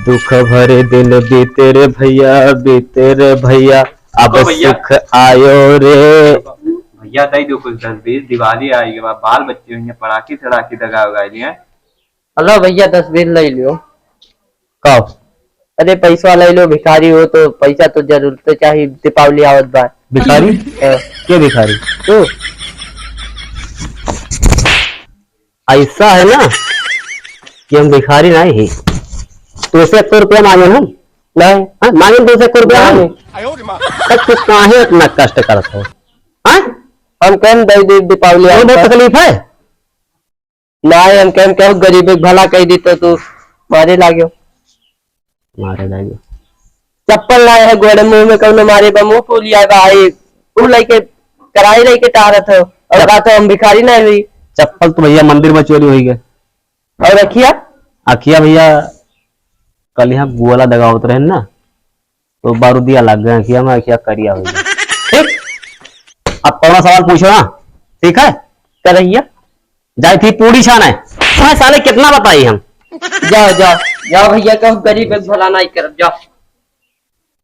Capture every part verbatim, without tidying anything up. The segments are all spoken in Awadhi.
दुख भरे दिन बीते रे भैया, बीते रे भैया, अब तो भैया। सुख आयो रे। भैया, दे दो कुछ दस बीस, दिवाली आई के बाद बाल बच्चे हुए, पड़ाकी सड़ाकी दगा उगा लिए। हेलो भैया, दस बीस ले लियो। का? अरे पैसा ले लो, भिखारी हो तो पैसा तो जरूरत चाही, दीपावली आवत बा। भिखारी? हाँ। के भिखारी? तू? ऐसा है ना कि हम भिखारी नहीं ही। तू से एक सौ रुपया मांगे हम? नहीं। हाँ, मांगे तू से एक सौ रुपया हम? नहीं। तब तू काहे इतना कष्ट करत हो? हाँ? हम कहें दे दे दीपावली आवत बा। बहुत तकलीफ है? नाहीं, हम कहें, केहू गरीब के भला कइ दी तो तू मारे लाग्यो। मारे लाग्यो। चप्पल नाहीं है गोड़े, मुँह में कउनो मारे बा, मुँह फूलिया बा, आई, ऊ लइके, कराही लइके टारत हो, और चप- का तो हम भिखारी नाहीं हुई। चप्पल तो भैया मंदिर में चोरी हुई गए। और अखिया? अखिया भैया, कल यहाँ गोला दगावत रहे ना, तो बारूदिया लाग गए, अखिया में अखिया करिया हो गया। ठीक, अब कौनो सवाल पूछो ना, ठीक है? करहिया। जाई थी पूड़ी छाने। तुम्हें साले कितना बताई हम? जाओ, जाओ, जाओ भैया, कहूँ गरीब एक भला नहीं करब, जाओ।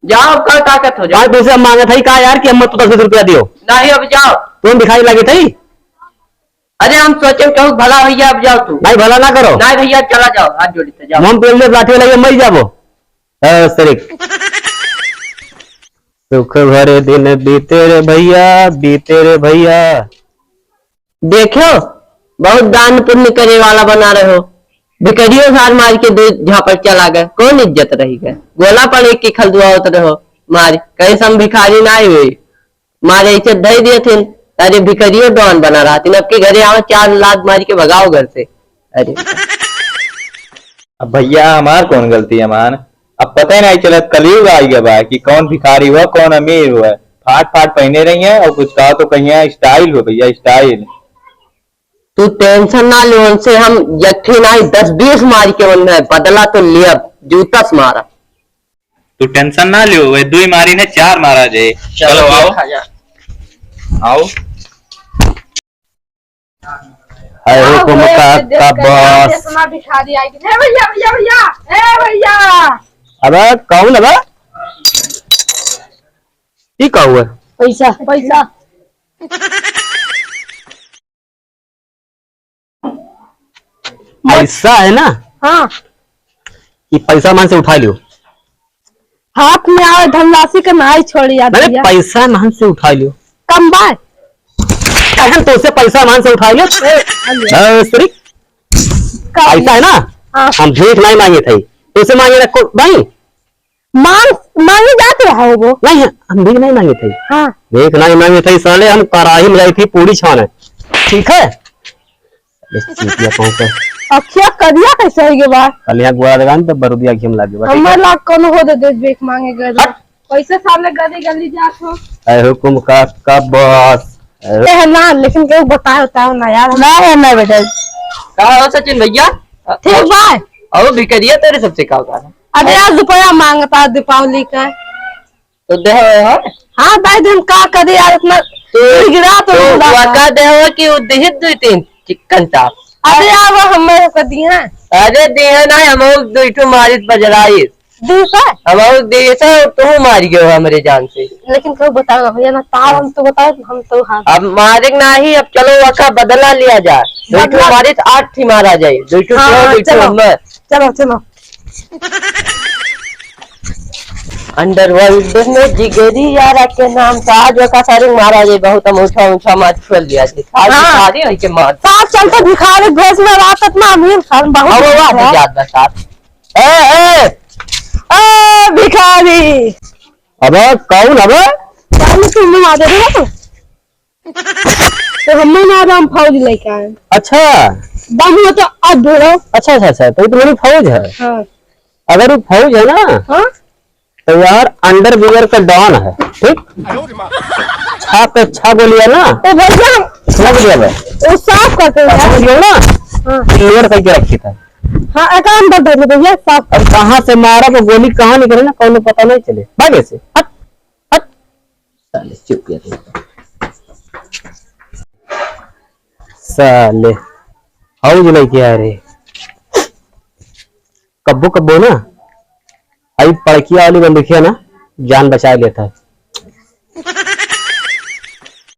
जाओ, का ताकत हो, जाओ। भाई, तुमसे मांगत है का यार कि हम तो दस बीस रुपया दियो? नहीं, अब जाओ। तुम दिखाई लगी थी? अरे, हम सोचे कहूँ भला भैया, अब जाओ तू। नहीं, भला ना करो। नहीं भैया, चला जाओ, हाथ जोड़ी थे, जाओ। मुँह पेल दे, लाठी लगे, मर जाबो। हाँ, सरिक। सुख भरे दिन बीते रे भैया, बीते रे भैया। देखो, बहुत दान पुण्य करे वाला बना रहो। भिखरियो सार मार के दो झापट चला गए, कौन इज्जत रही गए? गोला पड़े के खलदुआवत रहो, मार, कहीं से हम भिखारी ना हुए। मारे ऐसे धई दिए थे, अरे भिखरियो डॉन बना रहा थी, अब के घरे आओ, चार लात मार के भगाओ घर से। अरे। अब भैया, हमार कौन गलती है मान? अब पता ही नहीं चलत, कलयुग आ गया बा कि कौन भिखारी हुआ, कौन अमीर हुआ। फाट फाट पहने रही है और कुछ कहा तो कहिए, style हो भैया, style। तू tension ना ले, उनसे हम यक्खी नहीं, दस बीस मार के उनमें बदला तो लिया, जूता से मारा। तू tension ना लियो, वे दुई मारी ने चार मारा जे। चलो, चलो, आओ। देखा जा। आओ। हाय हो आओ, कुम ए, का, देख का के बस। चश्मा भिखारी आई कि, ए भैया, भैया, भैया, ए भैया। अबे, कौन अबे? ई का हुआ? पैसा। पैसा। मत- ऐसा है ना हाँ। कि पैसा मन से उठा लियो। हाथ में आवे धनराशि के नाई छोड़ी याद अरे भैया। पैसा मन से उठा लियो। कम बाय। कहन तो से पैसा मन से उठा लियो। ए, अरे। बस रे। कम। ऐसा है ना हाँ। हम भीख नहीं मांगे थे, तो से मांगे रखो भाई। मांग, मांगे जात रहा हो वो। नहीं, हम भीख नहीं मांगे थे। हाँ। भीख नहीं मांगे थे, साले हम कराही में जाई थी पूड़ी छाने। ठीक है? अरे चूतिया कौन सा? अखिया करिया कैसे हो गए बा? कल यहाँ गोरा दुकान पे बरुदिया घिम लागे बा, ठीक है? हमार लाग कौन हो दे दे भीख मांगे गए बा। हट। कैसे साले गली गली जात हो? ऐ हुकुम का, का बस। ए, है ना, लेकिन केहू बताओ, बताओ ना यार। ना है ना बेटा। का हो सचिन भैया? ठीक बा। अहो भिखरिया तेरे सबसे का होता है? अरे यार, रुपया मांगता दीपावली का। तो देह है? हाँ भाई, हम का करे यार, इतना तो गिरा तो तो नहीं रहा। वाका देह कि वो देहित दुई तीन चिकन चाप। अरे यार, वो हमें को दिए हैं। अरे दिए ना, हम दुई ठो मारित बजराइस। दिए से? हम दिए से, तू मार गयो हमरे जान से। लेकिन केहू बताओ ना भैया, ना तार हम तो बताओ, हम तो हाँ। अब मारे के नाही, अब चलो वका बदला लिया जा। दुई ठो बदला? मारित आठ ठी मारा जाए, दुई ठो हाँ, तोर, दुई ठो चलो। हमर। चलो, चलो। Underworld में जिगरी यारा के नाम से आज ओका सारे मारा जाए, बहुत हम ऊंचा ऊंचा मार खोल दिया जी। आज हाँ। सारे होई के मार। साथ चलते भिखारी भेष में रात इतना अमीर खान बहुत अब वो ऊंचा। आवाज जात बा साथ। ए, ए, ए, भिखारी। अबे, कौन अबे? कौन तुम मार दे रहे हो? तो हम ना राम फौज लेके आए। अच्छा। दम हो तो अब ढूंढो। अच्छा, अच्छा, अच्छा, तो ये तुम्हारी फौज है। हाँ। अगर ये फौज है ना, हाँ? तो यार underwear का डॉन है, ठीक? छा पे छा गोली है ना? तो भैया, समझ गया मैं। वो साफ करते हैं। समझ गया ना? हाँ। Load करके रखी था। हाँ, एक काम कर दो भैया, साफ। अब कहाँ से मारा वो गोली, कहाँ निकले ना, कौनो पता नहीं चले। भाग ऐसे, हट, हट। साले चुप किया तू। साले, हाउ जुलाई क्या रे? कब्बो कब्बो ना, अभी पड़किया वाली बंदूकिया ना जान बचाए लेता है।